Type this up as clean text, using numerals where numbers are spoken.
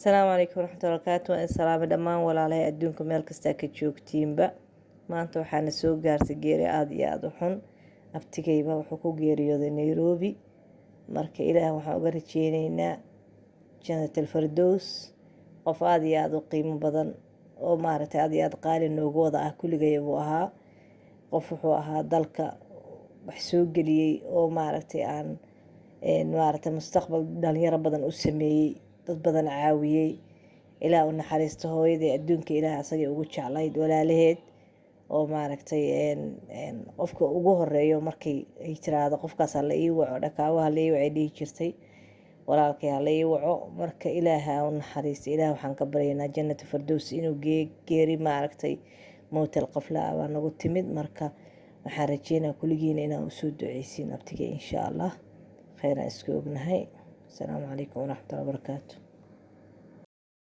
Asalaamu calaykum waraxmatullahi wabarakaatu. Waan salaamay dhammaan walaalahay adduunka meel kastaa ka joogtiinba. Maanta waxaana soo gaartay geeri aada iyo aada u xun. Abtigayba wuxuu ku geeriyooday Nairobi. Marka Ilaah waxaan uga rajeyneynaa Janat Alfardows. Qof aada iyo aada u qiimo badan oo maaragtay aada iyo aada qaali noogu wada ah kulligay buu ahaa. Qof wuxuu ahaa dalka wax soo geliyey oo maaragtay aan maaragtay mustaqbal dhalinyaro badan u sameeyey, dad badan caawiyey. Ilaah u naxariisto hooyadii, adduunka Ilaah asagay ugu jeclayd walaalaheed, oo maaragtay qofka ugu horeeyo markay ay tiraahdo qofkaas hala ii waco, dhakaawaha la ii wacay dhihi jirtay, walaalkay hala ii waco. Marka Ilaaha u naxariisto. Ilaah waxaan ka baryaynaa Jannatu Fardows inuu geeri maaragtay mowtal qafla ah baa nagu timid. Marka waxaan rajeynaa kulligiina inaan usoo duceysiin abtiga, insha Allah. Kheyraan isku ognahay. Asalaamu calaykum waraxmatullahi wabarakaatu.